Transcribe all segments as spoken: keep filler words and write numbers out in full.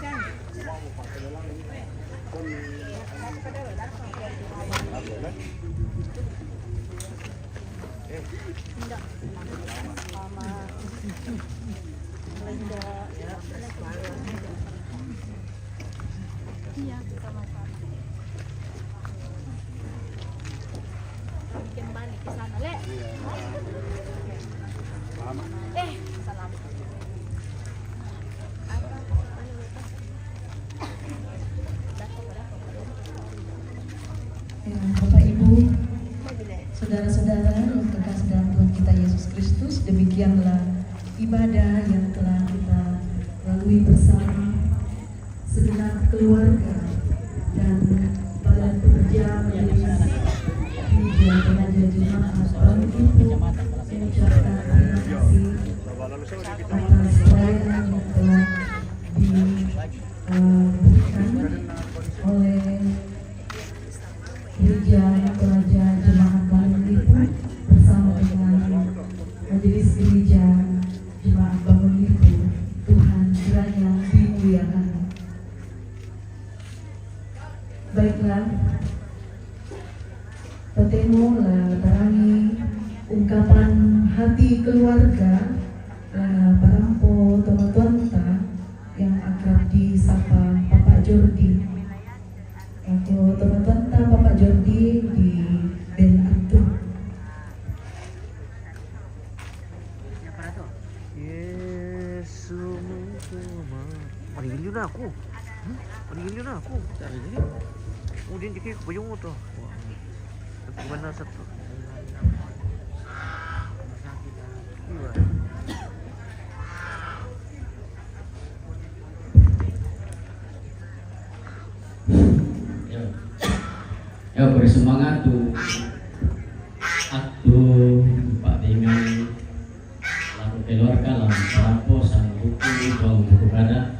Iya, sama-sama. Bikin balik ke sana, Le. Eh, salam. Ya, Bapak Ibu, saudara-saudara yang terkasih dalam Tuhan kita Yesus Kristus, demikianlah ibadah yang telah kita lalui bersama segenap keluarga dan pada pekerja majelis gereja, remaja jemaat, Bapak Ibu mengucapkan terima kasih atas pelayanan yang telah diberikan oleh gereja, remaja jemaat Bangun Lipu bersama dengan majelis gereja jemaat Bangun Lipu. Tuhan kiranya dimuliakan. Baiklah, patemo la tarangi ungkapan hati keluarga la parampo tomatuanta yang akrab disapa Bapak Jordi. Lako tomatuanta Bapak Jordi di band Arthur. Yesu mutuma. Paninggalin na ako. Paninggalin na ako. Udah dikit bayong mo to. Gimana sa to? Ya, ya, bersemangat tu. Aku Pak Dengan laku keluarga lawan parampo sang buku, buang buku kada.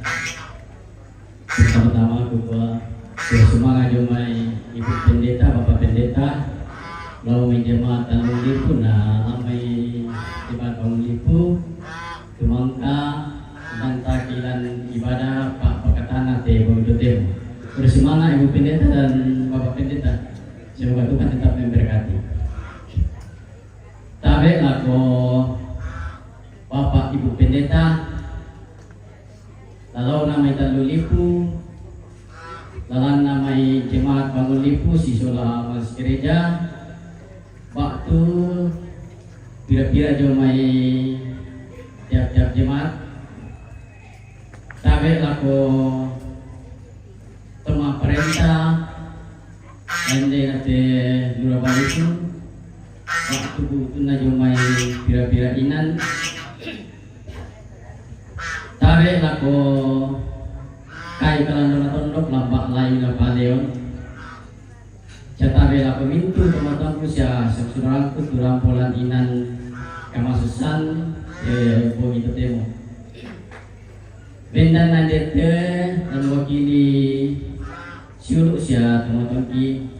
Pertama-tama aku buat bersemangat jomai Ibu Pendeta, Bapak Pendeta, lawan jemaat Tanjung Lipu, nah, lamai jemaat Tanjung Lipu, tumangka dan takilan ibadah Pak Pakatana te begitu tem. Bersemangat Ibu Pendeta dan Bapak Pendeta. Semoga Tuhan tetap memberkati. Tabe lako Bapak Ibu Pendeta, lalau namai Tanjung Lipu, lalan namai jemaat Bangun Lipu, sisola majelis gereja, waktu pira-pira jomai tiap-tiap jemaat, tabe lako toma parenta, ende nate Nurabalisu, waktu butunna jomai pira-pira inan, tabe lako kai kalandona tondok lamba lai na paleon. Catabe lako mintu tomatuangku sia saudaraku turampolan inan kamasussan, eh, bongi totemo. Bendan nadete dan wakili siulu sia tomatuangki.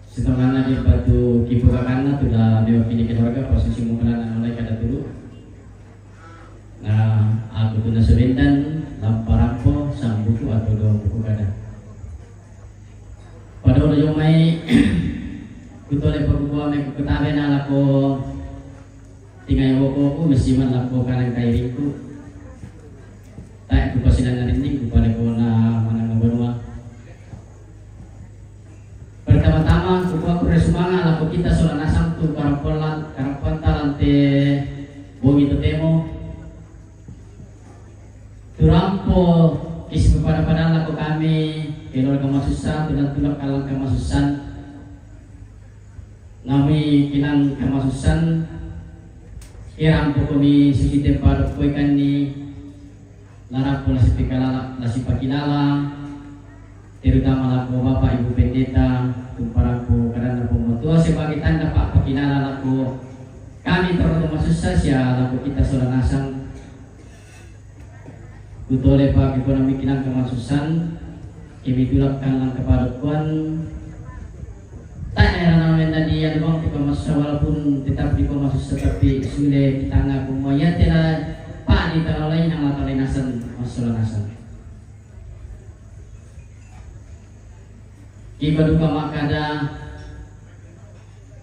Setengahna di batu kipu kakana tuda mewakili keluarga posisi mungkalan anu lai kada tulu. Nah, aku tuna sebendan lampa rampo sambuku atau dua buku kada. Pada udah jomai kutole pagubua me kutabe na lako tingai wokoku mesiman lako kanan kairingku. Tak kupasidan na rinding kupale kona manang banua. Pertama-tama kukuaku resumanga lako kita sola nasang tu karampolan karamponta lante bongi totemo. Turampo kisi pada-pada lako kami keluarga masussa, tulang-tulang kalang kamasussan. Nami kinang kamasussan. Kirampo kami suci tempa dokoi kanni. Larampo la sipakilala, la sipakilala, terutama lako Bapak Ibu Pendeta, tumparampo kadanna pembatua sebagai tanda pak pakilala lako kami terutama susah sia lako kita sola nasang. Kutole pak ekonomi kinang kamasussan. Kami tulak kan lang kepada Tuhan. Tak era namen tadi ada bang kita masa walaupun tetap di bawah masa tapi sule kita ngaku moya tela pak di tala lain yang lata lain asan. Sola nasang. Iba duka makkeda,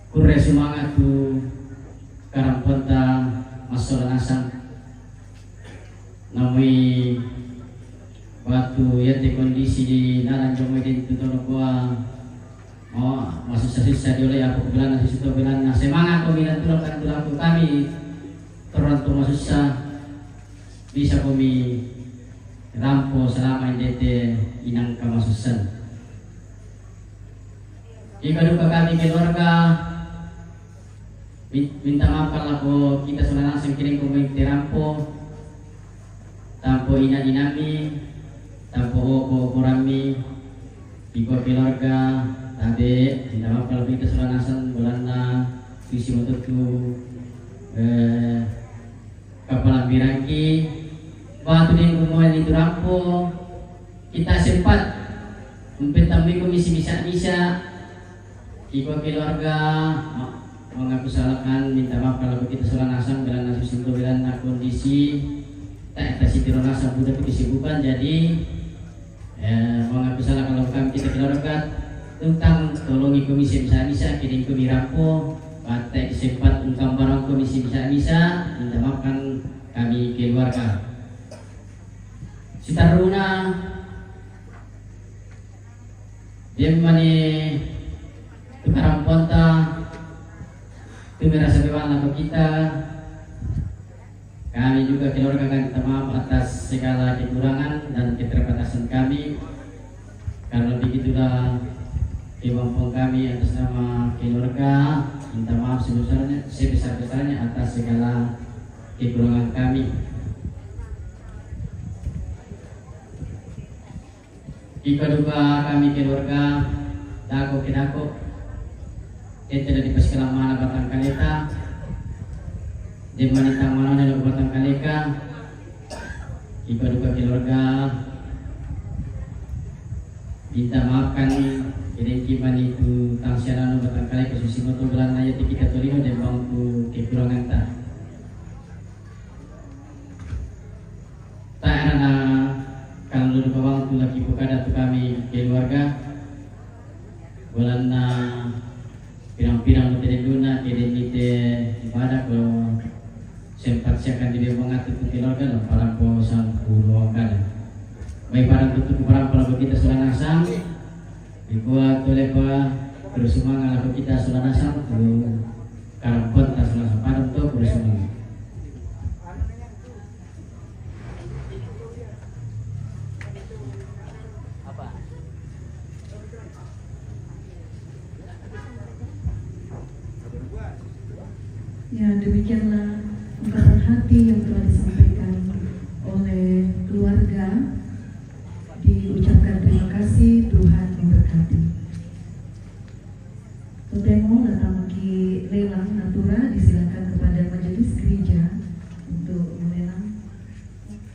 kurre sumanga' tu karamponta massola nasang. Namui batu yate kondisi di nalang jomai dentu tono kua, oh, masussa-sussa diolai aku belanna susu to belanna. Semangat komi dan tulang dan tulang kami, torang tu masussa. Bisa komi rampo selama indete inang kamasussan. Ika duka kami keluarga, mi-, minta maaf kalau kita sudah langsung kirim komi rampo, tampo ina-inami, tampo oko-okorammi, iko keluarga, tabe, minta maaf kalau kita sudah langsung bulanna, visi untuk tu, eh, Kapalambirangki, batu deng umuani tu rampo, kita sempat umpettamui komi simisa-misa, iko keluarga, ma-, mengaku salah kan, minta maaf kalau kita salah nasang, belanna susinto belanna kondisi, tak kasih tiro nasang budak kesibukan, jadi Eh, mengaku salah kalau kami kita keluarga, tentang tolongi komi simisa-misa, kirim komi rampo, batte sempat ungkam barang komi simisa-misa, minta maafkan kami keluarga. Sitaruna, dia mani tukar ramponta, tu merasa beban kita, Kami juga keluarga akan minta maaf atas segala kekurangan dan keterbatasan kami. Karena begitulah kemampuan kami atas nama keluarga. Minta maaf sebesarnya, sebesar-besarnya atas segala kekurangan kami. Iko duka kami keluarga, dako ke dako. Ente na dipasikalamana batang kaleta. Demmani tang manone lo batang kaleka. Iko duka keluarga. Minta maaf kami, kirim kimani tu tang sianano batang kaleka susi moto belanna yati kita tolino dembang tu kekurangan ta. Ta'ana na kalulu bawang tu laki pukada tu kami keluarga. Bulanna pirang-pirang mutedenduna kede mite ibadah ko sempat siakan di mengatur tu keluarga lo parampo sampulu kada. Baik parang tutup parang pala kita sudah nasang. Dikua tu lepa terus semangat laku kita sudah nasang tu karamponta sudah sepadan tu terus semangat. Ya, demikianlah ungkapan hati yang telah disampaikan oleh keluarga. Diucapkan terima kasih, Tuhan memberkati. Totemo datang ke lelang natura, disilakan kepada majelis gereja untuk melelang.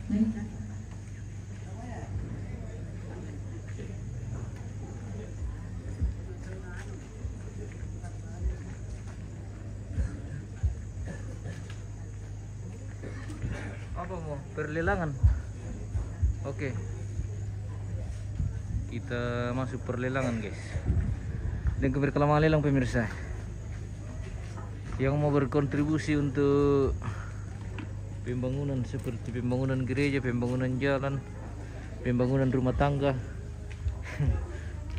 Baik. Apa mau perlelangan? Oke. Kita masuk perlelangan, guys. Dan kembali ke lelang, pemirsa. Yang mau berkontribusi untuk pembangunan seperti pembangunan gereja, pembangunan jalan, pembangunan rumah tangga,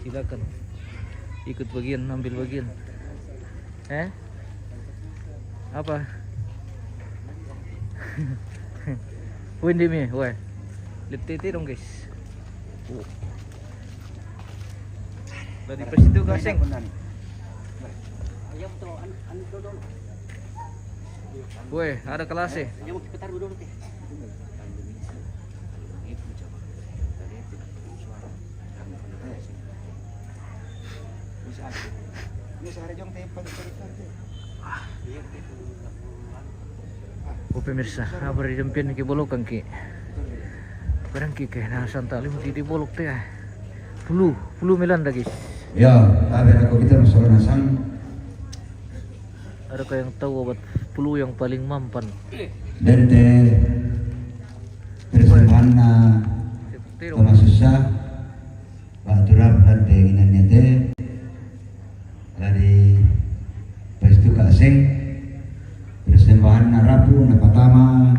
silakan ikut bagian, ambil bagian. Eh? Apa? Wende mi, weh. Lihat tete dong, guys. Dari pas itu kaseng. Weh, ada kelas eh. Oh, pemirsa, apa di dempian ke bolok kan ke? Barang ke ke na santa lima di bolok teh. Puluh, puluh melanda, guys. Ya, ada aku kita masalah nasang. Adakah yang tahu obat flu yang paling mampan? Dente. Terus mana? Sa, Pak Turap dan te inannya te, dari Pastuka Seng, persembahan narapu na pertama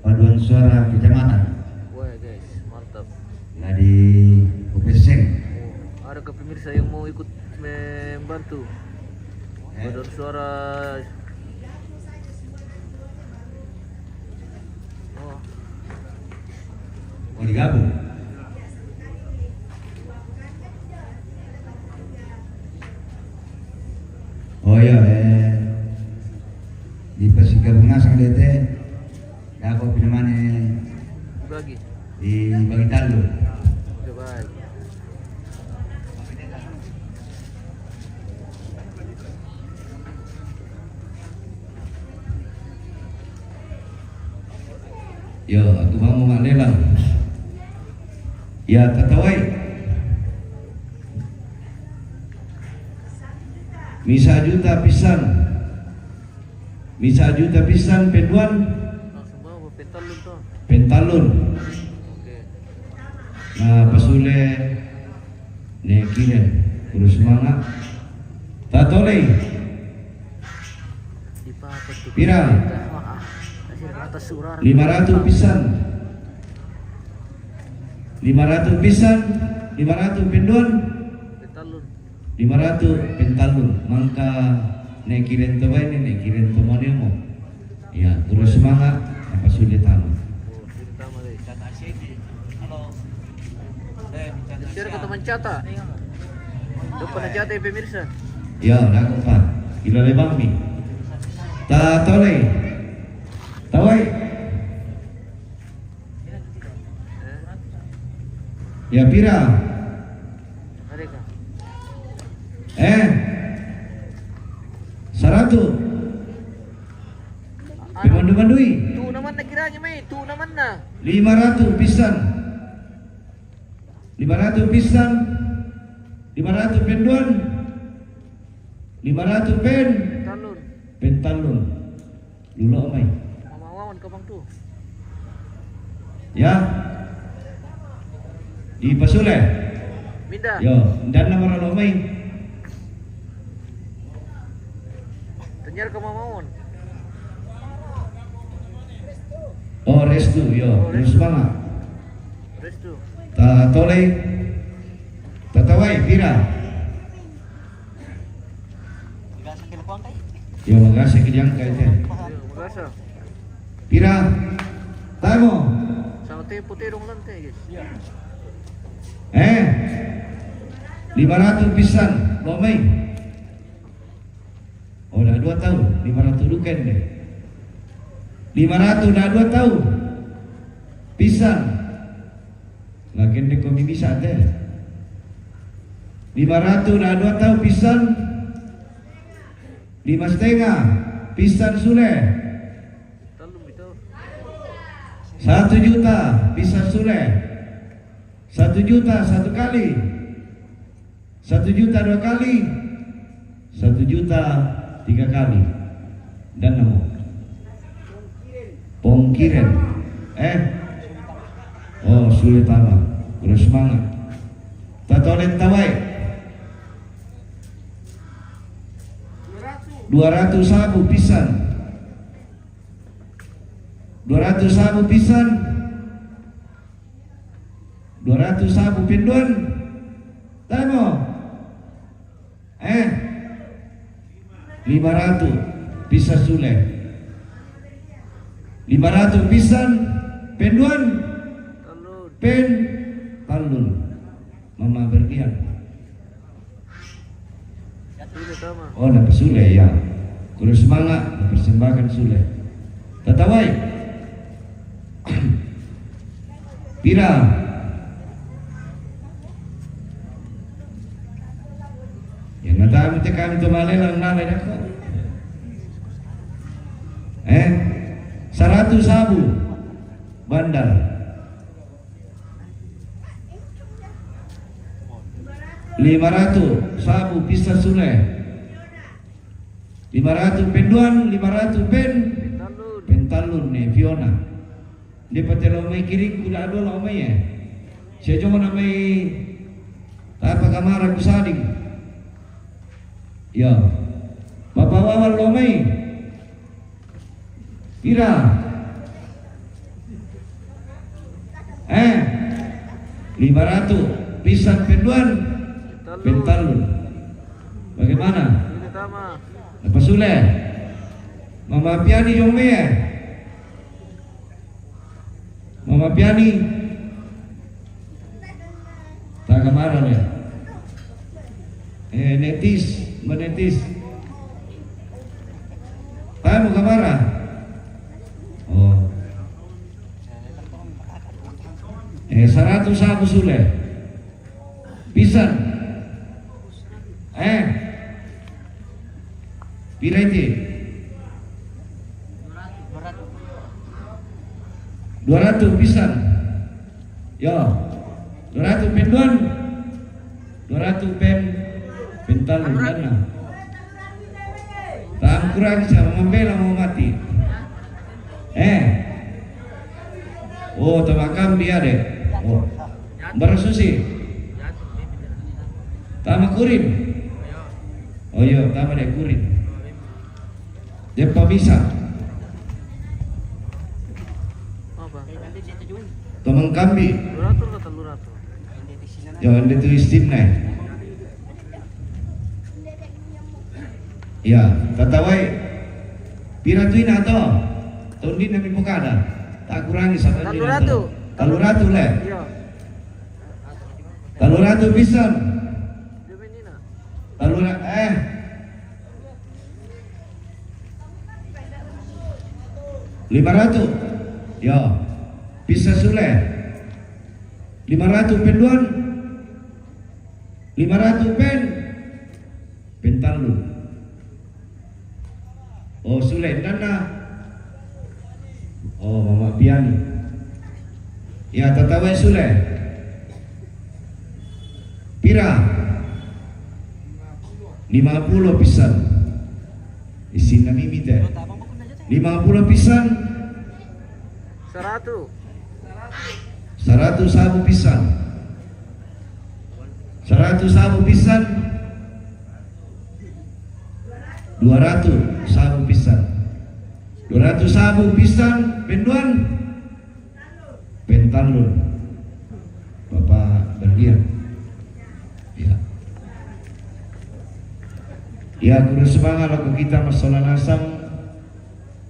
paduan suara kecamatan. Wah, guys, mantap. Dari Upeseng. Oh, ada ke pemirsa yang mau ikut membantu? Eh? Paduan suara. Oh. Oh, digabung. Oh iya, eh, di pasigabung nasang dete, dako pinamane bagi. Di bagi talu. Oke, baik. Yo, aku mau malelang. Ya, tatawai. Misa juta pisan. Misa juta pisan penduan. Langsung bawa pentalun tuh. Pentalun. Oke. Nah, pasule ne kiren. Terus semangat. Tatolei. Pira? Lima ratu pisan. Lima ratu pisan. Lima ratu penduan. Lima ratu pentalun. Mangka ne kiren to baine, ne kiren to monemo. Ya, terus semangat. Apa sudah tamu? Biar ke teman cata. Depan cata ya, pemirsa. Ya, dah kompak. Gila lebang ni. Tatolei. Tawai. Ya, pira? Eh, saratu. Pemandu-mandui. Tu namanna kiranya mai, tu namanna. Lima ratu pisan. Lima ratu pisan. Lima ratu penduan. Lima ratu pen. Pentalun. Pentalun. Lulo mai. Mama Wawan kapang tu. Ya. Di pasule. Minda. Yo, dan nama ralo mai. Tanyar ke Mama Wawan. Oh, restu, yo. Oh, terus restu. Semangat. Restu. Tatolei. Tatawai, pira? Yo, magasa ke jangka itu. Yo, magasa. Pira? Tamo. Sama tempo te dong lante, guys. Eh. Lima ratu pisan, lo mai. Oh, dah dua tahu, lima ratu duken deh. Lima ratu dah dua tahu. Pisan. Lakin deh komi bisa deh. Lima ratu dah dua tahu pisan. Lima setengah pisan sule. Satu juta pisan sule. Satu juta satu kali. Satu juta dua kali. Satu juta tiga kali. Dan namo. Pongkiren. Eh. Oh, sulit amat. Terus semangat. Tatolen tawai. Dua ratus sabu pisan. Dua ratus sabu pisan. Dua ratus sabu penduan. Tamo. Eh. Lima ratus pisan sule. Lima ratus pisan penduan. Pen talun. Mama berdiam. Oh, dapat sule ya. Kurus semangat, persembahkan sule. Tatawai. Pira? Ya, nata mesti kami tu malai lang nalai dah kau. Eh, seratus sabu bandar. Lima ratus sabu pisa sule. Lima ratus penduan, lima ratus pen pentalun ne Fiona. Dia patelo mai kiring kula dua lo mai ya. Sejong na mai tapa kamara ku sading. Ya. Papa Wawan lo mai. Pira? Eh, lima ratus. Pisan penduan. Pentalun. Bagaimana? Apa sule? Mama Piani jong mai. Mama Piani. Ta kamara le. Eh, netis, menetis. Tamu kamara. Oh. Eh, saratus sabu sule. Pisan. Eh. Pira iti? Dua ratus pisan. Yo. Dua ratus penduan. Dua ratus pen. Pentalun. Tang kurang sama membela mau mati. Eh. Oh, tama kambi ade. Oh. Bara susi. Tama kurin. Oh iya, tama de kurin. Dia pamisa. Apa? Tomang kambi. Dua ratus kata dua ratus. Yo, ande tu istim nai. Ya, tatawai. Pira tu ina to? Tondin na mi pokada. Tak kurangi sama. Talu ratu. Talu ratu le. Iya. Talu ratu pisan. Talu ra-, eh. Lima ratu. Yo. Pisa sule. Lima ratu penduan. Lima ratu pen. Pentalun. Oh, sule. Nana. Oh, Mama Piani. Ya, tatawai sule. Pira? Lima puluh pisan. Isin na mimite. Lima puluh pisan. Seratus. Saratus sabu pisan. Saratus sabu pisan. Dua ratus sabu pisan. Dua ratus sabu pisan. Penduan. Pentalun. Bapak Berlian. Ya. Ya, kurang semangat aku kita masalah nasang.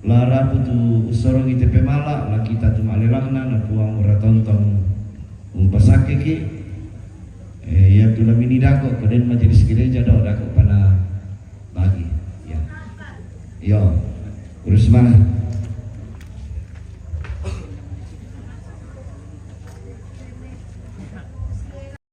La rapu tu usorong ite pemala, la kita tu malelangna, na Puang ora tontong umpasakeki. Eh, ya tu la mini dako, koden majelis gereja do, dako pana bagi. Ya. Yo, urus mana?